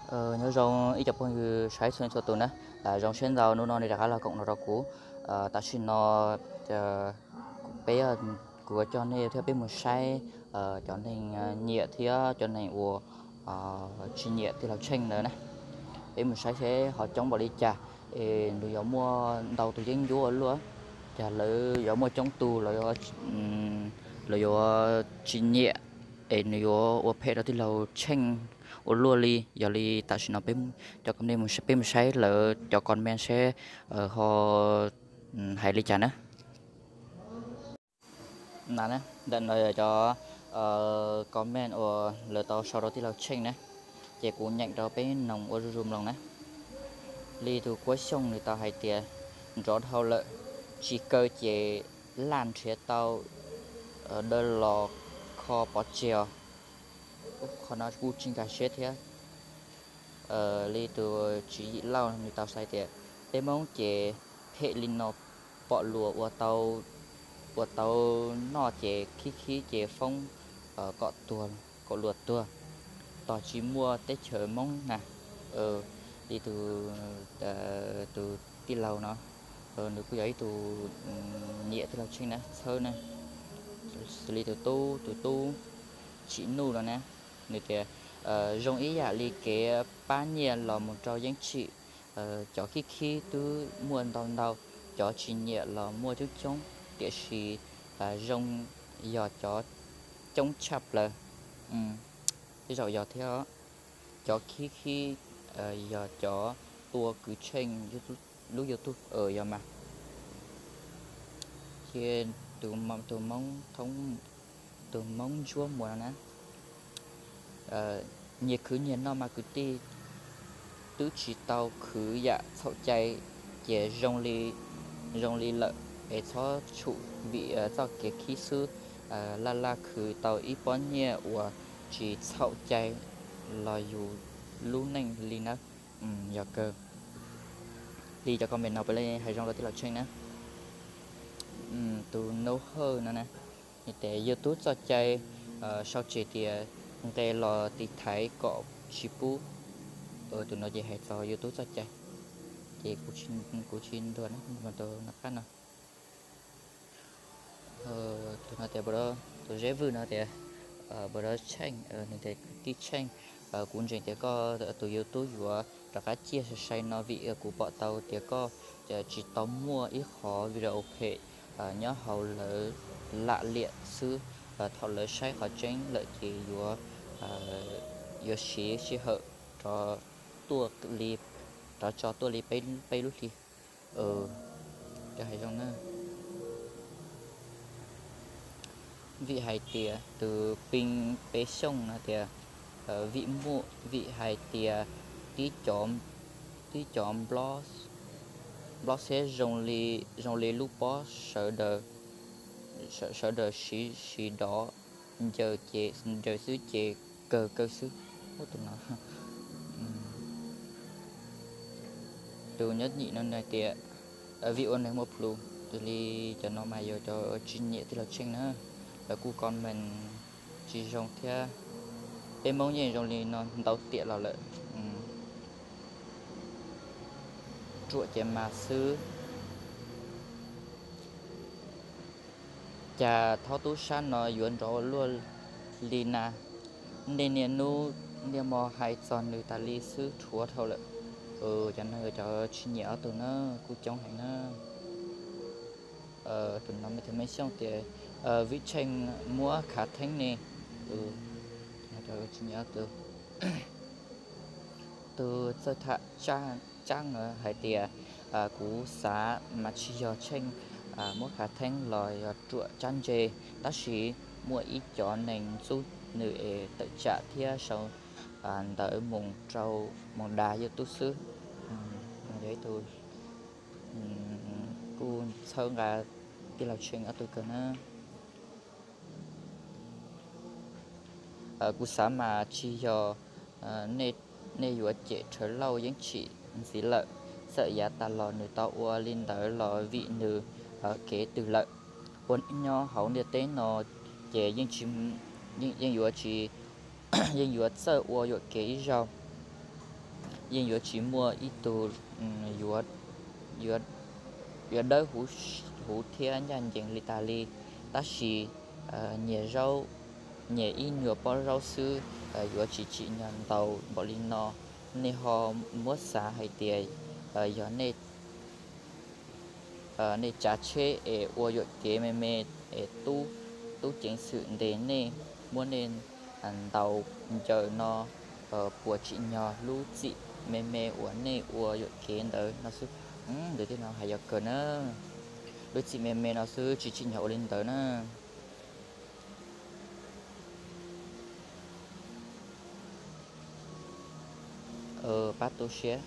Nyob zoo ib cov phooj ywg saib txhua txhua tus na, zoo siab ntau hnub no nej rov qab los koom no rau kuv. Tam sim no peb, kuv yuav coj nej thiab peb mus saib cov neeg nyiam thiab cov neeg uas tsis nyiam tij laug Tsheej ntawd na. Peb mus saib seb ho coob npaum li cas, es nws yuav muaj ntau tus yeeb ncuab ua luaj, cas lawv yuav muaj coob tus los yuav tsis nyiam, es nws yuav ua phem rau tij laug Tsheej ua luaj li. Yog li tam sim no coj nej, peb mus saib lawv cov comment seb ho hais li cas na. Ntawm no yog cov comment uas lawv tau sau rau tij laug Tsheej na, ces kuv nyeem rau peb noog ua zuj zus mloog na. Li tus Kuab Xyooj nws tau hais tias, nrov dhau lawm, tsis kaw ces laj nrhiav tau daw los kho pov tseg os. Qhov no kuj tsis nkag siab thiab. Li tus Tswv Yim Lauj nws tau hais tias, peb Hmoob ces phem li no, pom luag ua tau noj ces khib khib ces foob kom tuag, kom luag tuag, tos tsis muaj teb chaws Hmoob na. Li tus, tus tij laug no, nws kuj yog ib tug nyiam tij laug Tsheej na, txhawb na. Xws li tus tub, tus tub Tsim Nuj no na, nws tias, zoo ib yam li kev pab nyiaj los mus rau Yeeb Tshim, cov khib khib twb muaj ntau ntau, cov tsis nyiam los muaj coob coob, tiam sis zoo yog cov coob tshaj plaws. Tej zaum yog thiab, cov khib khib yog cov tua kwv Tsheej lub YouTube yog mas. Ces tus Hmoob, tus Hmoob ntsuab muas no na, nyias khwv nyias noj mas kwv tij, twb tsis tau khwv yam txhaum cai, ces zoo li, zoo li lawm es txhob tshum vim txoj kev khib xwb. Laj laj khwv tau ib pob nyiaj uas tsis txhaum cai los yus lub neej li nawb. Yog kawg li cov comment no puav leej hais zoo rau tij laug Tsheej na. Tus Nub Hawj no na, nws tias YouTube txoj cai sau tseg tias nqe los tiv thaiv kom tsis pub. Tus no ces hais txog YouTube txoj cai, ces kuv tsis ntuas na, tus no qab no. Tus no tias, tus Zeb Vwj no tias, npawg Tsheej, nws tias kwv tij Tsheej, kuv ntseeg tias koj tus YouTube yuav rov qab ciaj sai sai no vim kuv pom tau tias koj tsis tau muaj ib qhov video phem nyob hauv lawv lam liam xwb. Thaum lawv saib qhov tseeb lawm ces yuav, yuav siv sij hawm rov tuaj li, rov tso tuaj li peb lub hli. Cov hais zoo na. Vim hais tias, tus Pee Peb Xyooj no tias, vim muaj, vim hais tias tib cov, tib cov nplob xiab zoo li lub pob sawv daws, sawv daws siv dov ncaws ces, ncaws xwb ces kawg kawg xwb. Tus no. Tus Nyob Nyim no nws tias, vim ua neeg muaj plhus, li cov no mas yog cov tsis nyiam tij laug Tsheej na, lawv kuj comment tsis zoo thiab. Peb Hmoob yeej zoo li no ntau tiam los lawm. Ruam ces mas xwb. Cas thaub tub sab no yuav nrov luaj li na. Nej niaj hnub niaj hmo hais txog nws tas li xwb, dhuav dhau lawm. Cov no yog cov tsis nyiam ob tug na, kuj coob heev na. Tus no me tus me xyooj tias, vim Tsheej muab khav theeb ne. Cov tsis nyiam ob tug. Tus Txawj Tham Tsab no hais tias, kuv xav mas tsis yog Tsheej muab khav theeb los yog ruam tsab ntse, tab sis muaj ib cov neeg ntxub nws es tawm tsam thiab sau ntawv mus rau, mus dag YouTube xwb. Yog ib tug kuj txhawb nqa tij laug Tsheej ob tug kawg na. Kuv xav mas tsis yog nej yuav cem Rhawv Lauj Yeeb Tshim ntxiv lawm. Txawm yav tas los nws tau ua li ntawd los vim nws kev twg lawm. Ua neej nyob hauv ntiaj teb no ces yeej yuav tsis, yeej yuav txawj ua yuam kev ib zaug. yeej yuav tsis muaj ib tug yuav dawb huv thiab ncaj ncees li tas li. Tab sis nyias zaub, nyias ib nyuag pob zaub xwb yuav tsis tsim nyog ntau npaum li no. Nej ho muab xav hais tias yog nej tsav tsheb es ua yuam kev me me es tub ceev xwm ntes nej, muab nej ntaus ncaws no puas tsim nyog lub txim me me uas nej ua yuam kev ntawd no xwb? Tus tij laug hais yog kawg na, lub txim me me no xwb tsis tsim nyog ua li ntawd na. Pab tu siab.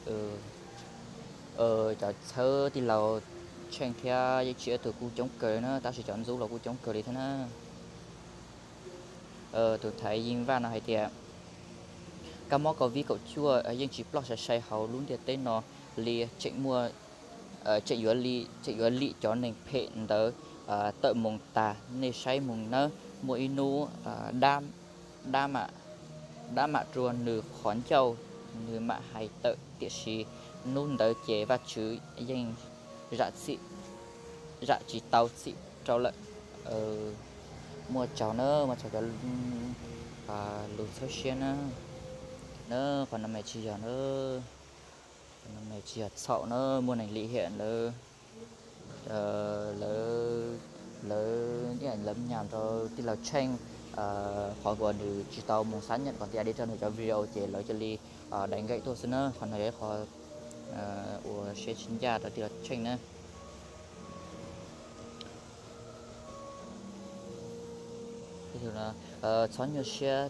Cov txhawb tij laug Tsheej thiab yeej tsis ib tug kuj coob kawg na, tab sis cov ntxub los kuj coob kawg li thiab na. Tus thaiv Yeej Vaj no hais tias kab mob Covid kaum cuaj yeej tsis ploj sai sai hauv lub ntiaj teb no li, tseem yuav lim cov neeg phem ntawd tawm mus tas. Nej saib mus nawb, muaj ib hnub dab mam rua nws qhov ncauj, nws mam hais tawm, tiam sis hnub ntawd ces Vajtswv yeej zam txim, zam tsis tau txim rau lawm. Muaj tsaug na, muaj tsaug cov lus txhawb siab na. Na, qhov no mas tsis yog na, qhov no mas tsis yog txhaum na, muaj neeg lim hiam lawv, lawv, lawv, lawv nyam rau tij laug Tsheej. Qhov uas nws tsis tau mus xab nyam kom tias di rau nws cov video ces lawv cia li đăng ký tuaj xwb na. Qhov no yog ib qho ua siab tsis ncaj rau tij laug Tsheej na. Txhob nyuaj siab,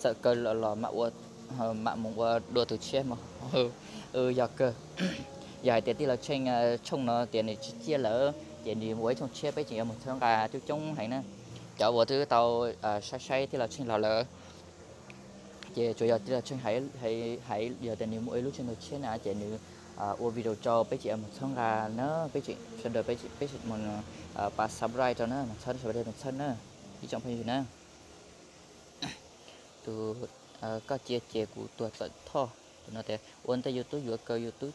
txawm kaw los mam mus ua dua tus tshiab mas. Yog kawg, yog hais tias tij laug Tsheej tshooj no tias nws tsis ciaj lawm ces nws ua ib tshooj tshiab peb tseem yuav mus txhawb nqa coob coob heev na. Cov uas twb tau saib saib tij laug Tsheej los lawm ces tsuas yog tij laug Tsheej hais, yog tias nws muaj ib lub channel tshiab na ces nws ua video rau peb tseem yuav mus txhawb nqa na, peb tseem sawv daws peb tseem mus pab subscribe rau na, mus txhawb, sawv daws mus txhawb na, ib tsoom phooj ywg na. Tus, koj cia ces kuv tuag txawm thoj. Tus no tias ua ntej YouTube yuav kaw YouTube,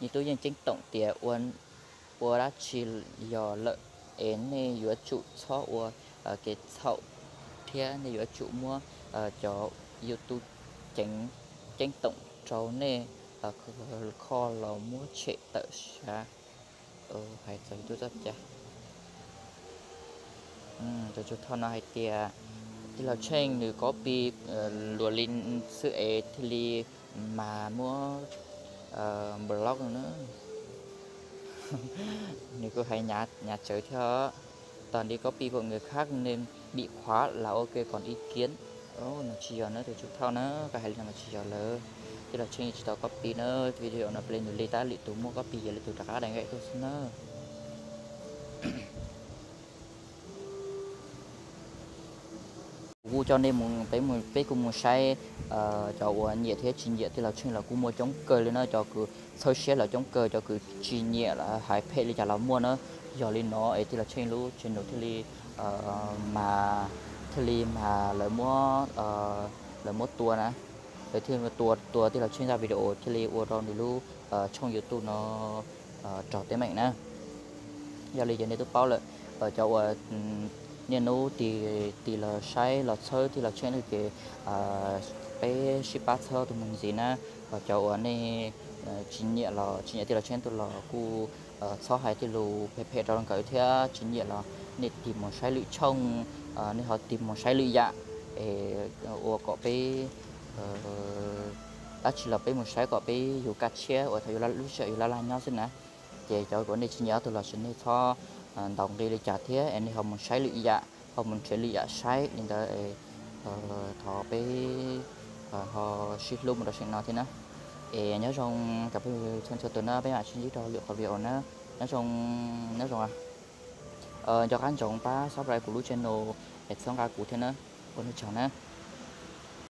YouTube yeej ceeb toom tias ua dab tsi yog lawm es nej yuav tsum txhob ua kev txhaum thiab nej yuav tsum muab cov YouTube ceeb toom rau nej kho los muab tshem tawm sav. Hais txog YouTube txoj cai. Tus tsov thoj no hais tias tij laug Tsheej nws copy luag li xwb es thiaj li mas muab block no na. Nws kuj hais hnyav tsawv thiab, toàn đi copy của người khác nên bị khóa là ok còn ý kiến. No tsis yog na, tus tsov thoj na, koj hais li no mas tsis yog lawm. Tij laug Tsheej tsis tau copy na, video no play nws li tab lwm tus muab copy ces lwm tus rov qab đăng ký tuaj xwb na. Kuv kuj coj nej mus, peb kuj mus saib cov uas nyiam thiab tsis nyiam tij laug Tsheej los kuj muaj coob kawg li na, cov kws txhawb siab los coob kawg, cov kws tsis nyiam hais phem li cas los muaj na. Yog li no es tij laug Tsheej lub channel thiaj li mas, thiaj li mas lawv muab, lawv muab tua na, lawv thiaj tua, tua tij laug Tsheej zaj video thiaj li ua rau nws lub tshooj YouTube no raug teeb meem na. Yog li ces nej twb paub lawm, cov uas niaj hnub tig los saib los txhawb tij laug Tsheej no ces peb sib pab txhawb tus mus ntxiv na. Ho cov uas nej tsis nyiam los tsis nyiam tij laug Tsheej tuaj los kuj txhob hais tej lus phem phem rau nkawd thiab, tsis nyiam los nej tig mus saib lwm tshooj, nej ho tig mus saib lwm yam es ua kom peb dab tsi los peb mus saib kom peb yus kaj tshiab uas thaum yus lub sij hawm yus laj laj nyob xwb na. Ces cov uas nej tsis nyiam ob tug los sis nej txhob ntaus nqi li cas thiab es nej ho mus saib lwm yam, ho mus nrhiav lwm yam saib li ntawd. Thov peb ho sib hlub mus rau seem no thiab na. Es nyob zoo cov phooj ywg txhua txhua tus na, peb mam sib ntsib rau lwm qhov video na. Nyob zoo, nyob zoo. Nco qab ntsoov pab subscribe kuv lub channel es txhawb nqa kuv thiab na. Ua nej tsaug na.